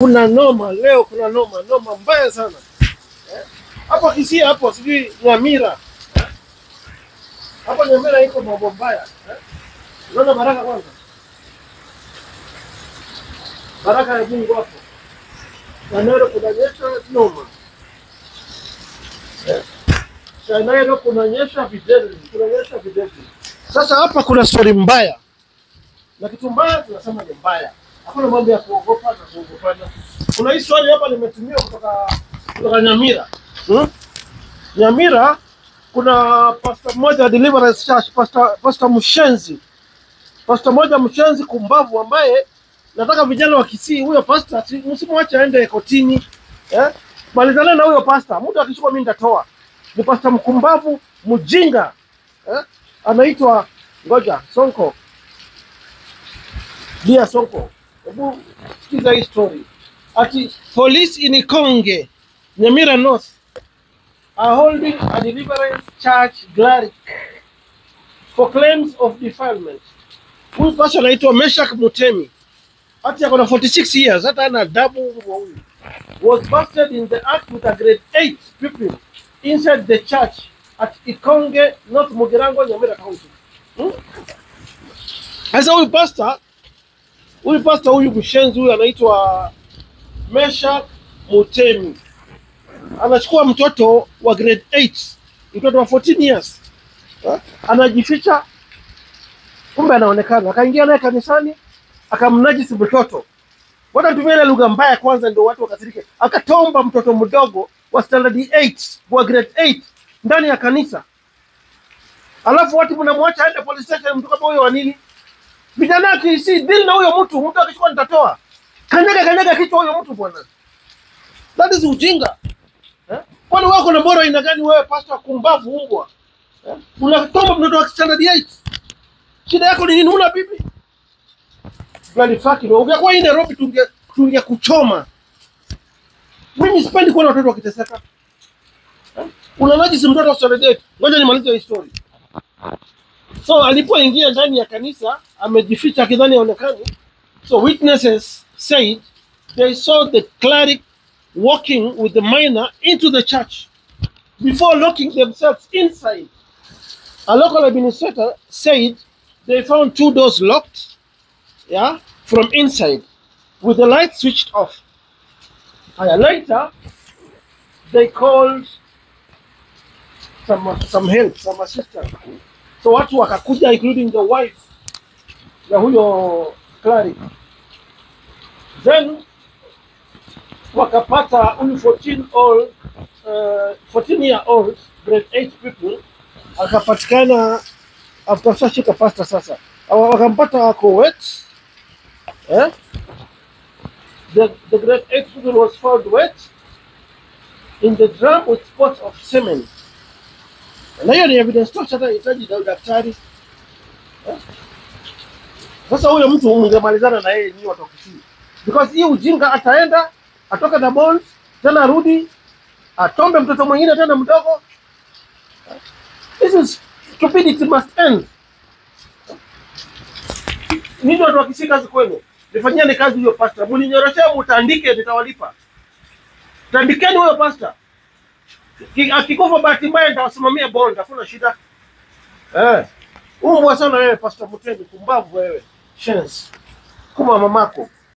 Kuna noma leo, kuna noma noma mbaya sana hapo Kisii, hapo sijui Nyamira hapo Nyamira iko mambo mbaya. Unaona baraka kwanza, baraka ya Mungu hapo Kanairo kunanyesha noma. Kanairo kunanyesha videli, kunanyesha videli. Sasa hapa kuna story mbaya, na kitu mbaya tunasema ni mbaya, hakuna mambo ya kuogopa na kuogopana. Kuna hii swali hapa nimetumia kutoka Nyamira. Nyamira kuna pastor mmoja Deliverance Church, pastor Mshenzi, pastor mmoja Mshenzi kumbavu, ambaye nataka vijana wa Kisii, huyo pastor msimwache aende kotini, eh? Malizana na huyo pastor, mtu akishukua mimi nitatoa. Ni pastor mkumbavu mjinga, eh? Anaitwa ngoja Sonko. Dia Sonko. Hebu sikiza hii story. Ati police in Ikonge, Nyamira North are holding a Deliverance Church cleric for claims of defilement. Huyu pastor anaitwa Meshak Mutemi. Ati ako na 46 years, hata ana adabu huyu. Was busted in the act with a grade 8 pupil inside the church at Ikonge, North Mugirango, Nyamira County. Sasa huyu pastor huyu mshenzi huyu anaitwa Meshak Mutemi. Anachukua mtoto wa grade 8, mtoto wa 14 years. Anajificha, kumbe anaonekana. Akaingia naye kanisani, akamnajisi mtoto. Watatumia ile lugha mbaya kwanza ndio watu wakasirike. Akatomba mtoto mdogo wa standard 8, wa grade 8 ndani ya kanisa. Alafu watu mnamwacha aende police station, mtu kama huyo wa nini? Vijana Kisii, deal na huyo mtu, mtu akichukua nitatoa. Kanyaga kanyaga kichwa huyo mtu bwana. That is ujinga. Eh? Kwani wako na bora aina gani wewe pastor kumbavu umbwa? Eh? Unatomba mtoto wa standard 8. Shida yako ni nini? Huna bibi? Bloody fucking. Ungekuwa hii Nairobi tunge kuchoma. Mimi sipendi kuona watoto wakiteseka. Eh? Unanajisi mtoto wa standard 8. Ngoja nimalize hii story. So alipoingia ndani ya kanisa amejificha akidhani haonekani. So witnesses said they saw the cleric walking with the minor into the church before locking themselves inside. A local administrator said they found two doors locked, yeah, from inside, with the light switched off. And later, they called some help, some assistance. So watu wakakuja, including the wife ya huyo cleric. Then wakapata huyu 14 year old grade 8 pupil akapatikana after shashika pastor sasa. Wakampata ako wet. Eh? The grade 8 pupil was found wet in the drum with spots of semen. Na hiyo ni evidence tosha, hata hitaji daktari. Eh? Sasa huyo mtu ungemalizana na yeye ni watu wa Kisii. Because hii ujinga ataenda atoke na bonds tena arudi atombe mtoto mwingine tena mdogo. This is stupidity must end. Ninyi watu wa Kisii, kazi kwenu. Nifanyieni kazi huyo pastor. Mninyoroshee mutandike, nitawalipa. Tandikeni huyo pastor. Akikufa bahati mbaya nitawasimamia bond, hakuna shida. Eh. Umbwa sana wewe Pastor Mutemi, kumbavu wewe. Shenzi. Kuma mamako.